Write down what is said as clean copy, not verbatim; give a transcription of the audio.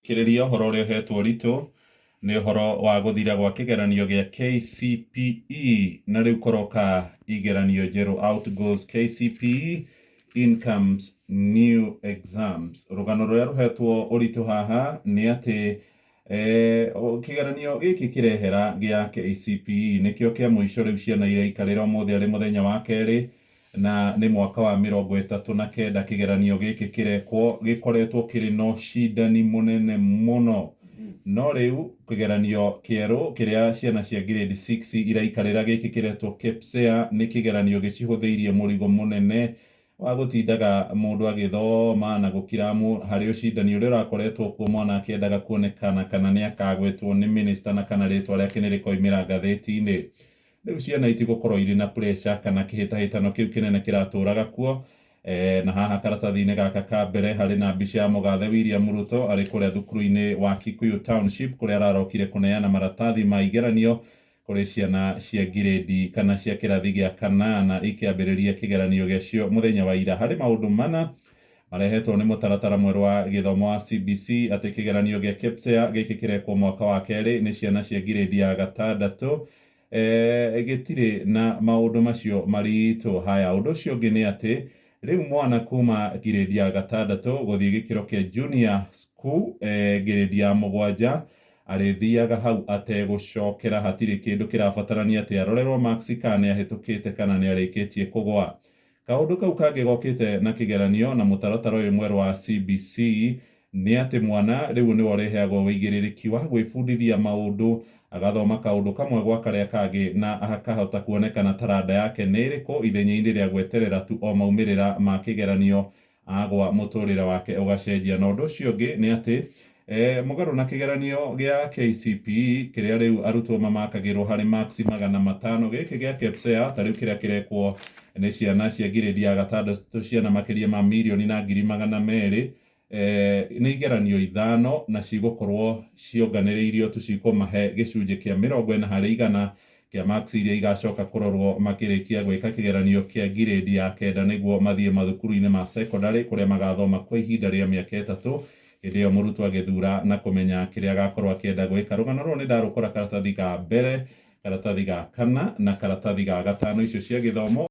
Kĩrĩria ũhoro ũrĩa ũhetwo ũritũ nĩ ũhoro wa gũthira gwa kĩgeranio gĩa KCPE na rĩu kũroka igeranio njerũ. Out goes KCPE, in comes new exams. Rũgano rũrĩa rũhetwo ũritũ haha nĩ atĩ kĩgeranio gĩkĩ kĩrehera gĩa KCPE nĩkĩo kĩa mũico rĩu ciana iraikarĩra ũmũthĩ arĩ mũthenya wa kerĩ na nĩ mwaka wa 39 kĩgeranio gĩkĩ kĩrekwo gĩkoretwo kĩrĩ na ũcindani mũnene mũno. No rĩu kĩgeranio kĩerũ kĩrĩa ciana cia grade 6 iraikarĩra gĩkĩ kĩretwo KPSEA nĩ kĩgeranio gĩcihũthĩirie mũrigo mũnene wa gũtindaga mũndũ agĩthoma na gũkiramu harĩ ũcindani ũrĩa ũrakoretwo kuo mwana akĩendaga kuonekana kana nĩ akagwetwo nĩ minister na kana rĩtwa rĩake nĩ rĩkoimĩra ngathĩti-inĩ. Rĩu ciana itigũkorwo irĩ na pressure kana kĩhĩtahĩtano kĩu kĩnene kĩratũraga kuo. Na haha karatathi-inĩ gaka ka mbere harĩ na mbica ya mũgathe William Ruto arĩ kũrĩa thukuru-inĩ wa Kikuyu Township kũrĩa ararokire kũneana maratathi ma igeranio kũrĩ ciana cia ngirĩndi kana cia kĩrathi gĩa kanana ikĩambĩrĩria kĩgeranio gĩacio mũthenya wa ira. Harĩ maũndũ mana marehetwo nĩ mũtaratara mwerũ wa gĩthomo wa CBC atĩ kĩgeranio gĩa KPSEA gĩkĩ kĩrekwo mwaka wa kerĩ nĩ ciana cia ngirĩndi ya gatandatũ gĩtirĩ na maũndũ macio maritũ. Haya, ũndũ ũcio ũngĩ nĩ atĩ rĩu mwana kuma ngirĩndi ya gatandatũ gũthiĩ gĩkĩro kĩa junior school, ngirĩndi ya mũgwanja arĩthiaga hau ategũcokera, hatirĩ kĩndũ kĩrabatarania atĩ arorerwo marks kana nĩ ahĩtũkĩte kana nĩ arĩkĩtie kũgwa. Kaũndũ kau kangĩ gokĩte na kĩgeranio na mũtaratara ũyũ mwerũ wa CBC nĩ atĩ mwana rĩu nĩwe ũrĩheagwo ũigĩrĩrĩki wa gwĩbundithia maũndũ, agathoma kaũndũ kamwe gwa karĩa kangĩ na akahota kuonekana taranda yake nĩ ĩrĩkũ ithenya-inĩ rĩa gweterera tu o maumĩrĩra ma kĩgeranio agwa mũtũrĩre wake ũgacenjia. Na ũndũ ũcio ũngĩ nĩ atĩ mũgarũ na kĩgeranio gĩa KCPE kĩrĩa rĩu arutwo mamakagĩrwo harĩ marks 500, gĩkĩ gĩa KPSEA ta rĩu kĩrĩa kĩrekwo nĩ ciana cia ngirĩndi ya gatandatũ ciana makĩria ma mirioni na ngiri 200, nĩ igeranio ithano na cigũkorwo cionganĩrĩirio tu cikũmahe gĩcunjĩ kĩa 40% kĩa marks iria igacoka kũrorwo makĩrĩkia gwĩka kĩgeranio kĩa ngirĩndi ya kenda nĩguo mathiĩ mathukuru-inĩ ma secondary kũrĩa magathoma kwa ihinda rĩa mĩaka 3 hĩndĩ ĩyo mũrutwo agĩthura na kũmenya kĩrĩa agakorwo akĩenda gwĩka. Rũgano rũrũ nĩ ndarũkora karatathi ga mbere, karatathi ga kana na karatathi ga gatano icio cia gĩthomo.